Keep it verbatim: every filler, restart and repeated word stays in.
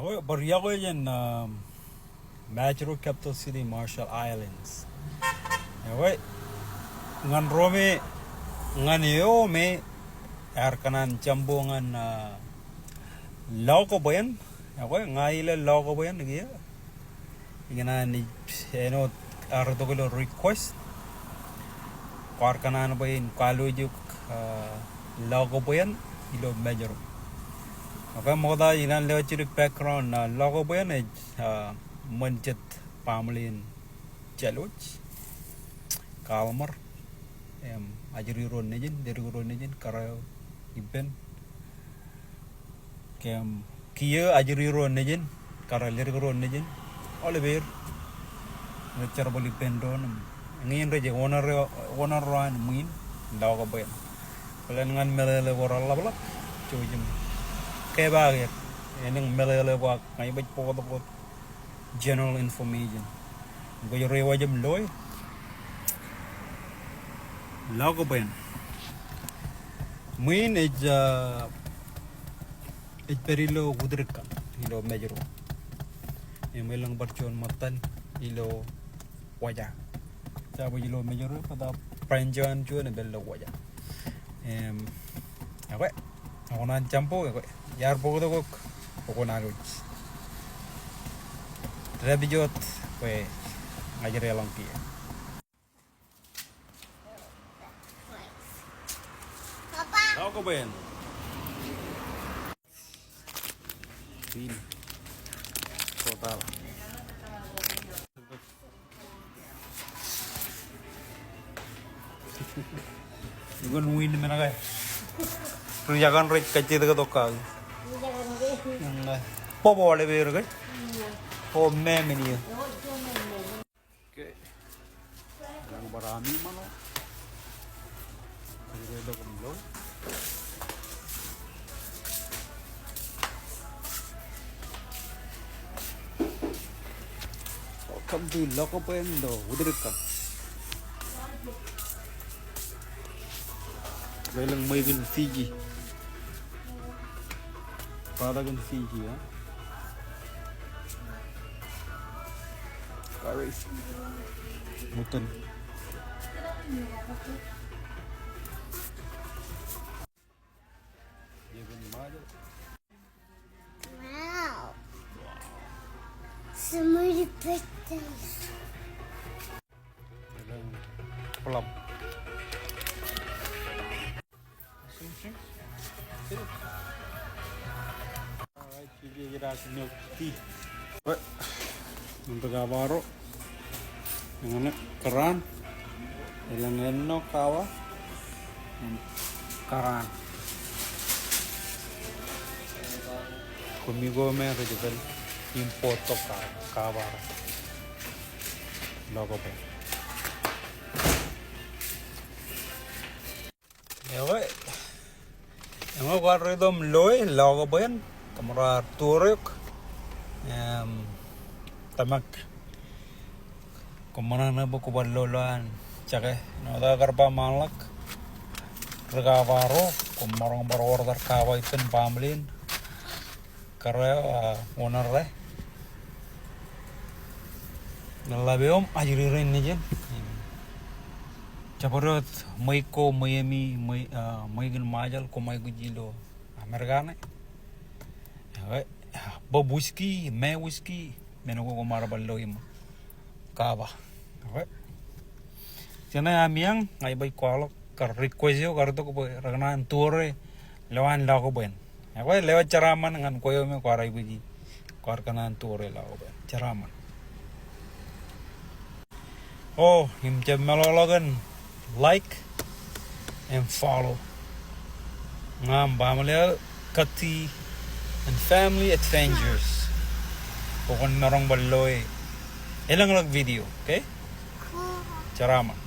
Bar yokwe jān, um, Majuro, capital city, Marshall Islands. Ekwe, ñan ro me, ñan eo me ear kōṇaan jump ñan, uh, Lokabwin. Ekwe, ña ilo Lokabwin kiiō. Ikōṇaan ij āinwōt ear itok ilo request. Kwaar kōṇaan bwe in kwaḷọk, ah, Lokabwin ilo Majuro. Okay, ṃokta ikōṇaan lewōj jidik background, ah, Lokabwin ej, ah, ṃōn jet baaṃle in Jālwōj, Kalmar, im ajri ro nejin, ledik ro nejin, kōrā eo ippān. Kōm kiiō ajri ro nejin, kōrā ledik ro nejin, aolep er. Rej jerbal ippān doon im eñin rej owner, owner ro an ṃwiin Lokabwin. Bōlen ñan meḷeḷe ko reḷapḷọk, jouj im kepaak er. Elōñ meḷeḷe ko ak ña ij baj bōktok wōt general information. Kwōj ri waj im loe. Lokabwin. Ṃwiin ej, ah, ej pād ilo Utrikka, ilo Majuro. Im elōñ bar juon ṃōttan ilo Waja. Jab ej ilo Majuro, bōtab branch eo an juon ej pād ilo Waja. Im, ekwe, ekwe ñan jump, ekwe. Iar bōktok eok, bwe kwōn alwōj. Dāpij wōt bwe ña ij deḷọñ kiiō. Lokabwin. Fin. Total. Ikōn wiin men ke. Ri jakan rej kajjitōk tok kaki. Bōb aolep er ke. O, memen iiō. Okay. Elōñ bar ami ṃano. Kajjitōk im loe. Welcome to Lokabwin ilo Utrikka. Elōñ ṃweiuk in Fiji. Product in Fiji, ha? Kari. Mutton. Wow. Somebody put this. Plum. All right, you get it out the milk tea. All right. Ṇe kava ro. Eñin kōraan. Elōñ ennọ kava. Im kōraan. Koṃ iko me rej pād im bōktok ka-, kava ro. Lokabwin. Ekwe, eñin kwaar ri itok im loe Lokabwin, kōṃro ar tour eok, im, tōmak. Koṃ ṃōṇōṇō bwe kwō bar lo lowaan jake, āinwōt aō kar ba ṃaanḷọk, ri kava ro, koṃ maroñ bar order kava ippān baaṃle in. Kōrā eo, ah, owner ro. Ḷap eo im ajri ro nejin. Jabdewōt ṃweiuk ko, ṃweiemi, ṃwei-, ah, ṃweiuk in Ṃajeḷ, koṃ aikuj ilo Amerika ṇe. Ekwe, bōb whisky, me whisky, men ko koṃ ar bar lo im kava. Ekwe. Jenaaj ami eañ, ña ij baj kwaḷọk, kar request eo, kar itok bwe rekōṇaan tour e lowaan Lokabwin. Ekwe, lewōj jeraaṃṃan ñan kwe eo me kwaar aikuji, kwaar kōṇaan tour e Lokabwin. Jeraaṃṃan. O, im jab meḷọkḷọk in like and follow. Ña im baaṃle eo, Kati and Family Adventures. Bwe kwōn maroñ bar loe elōñḷọk video, okay? Jeraaṃṃan.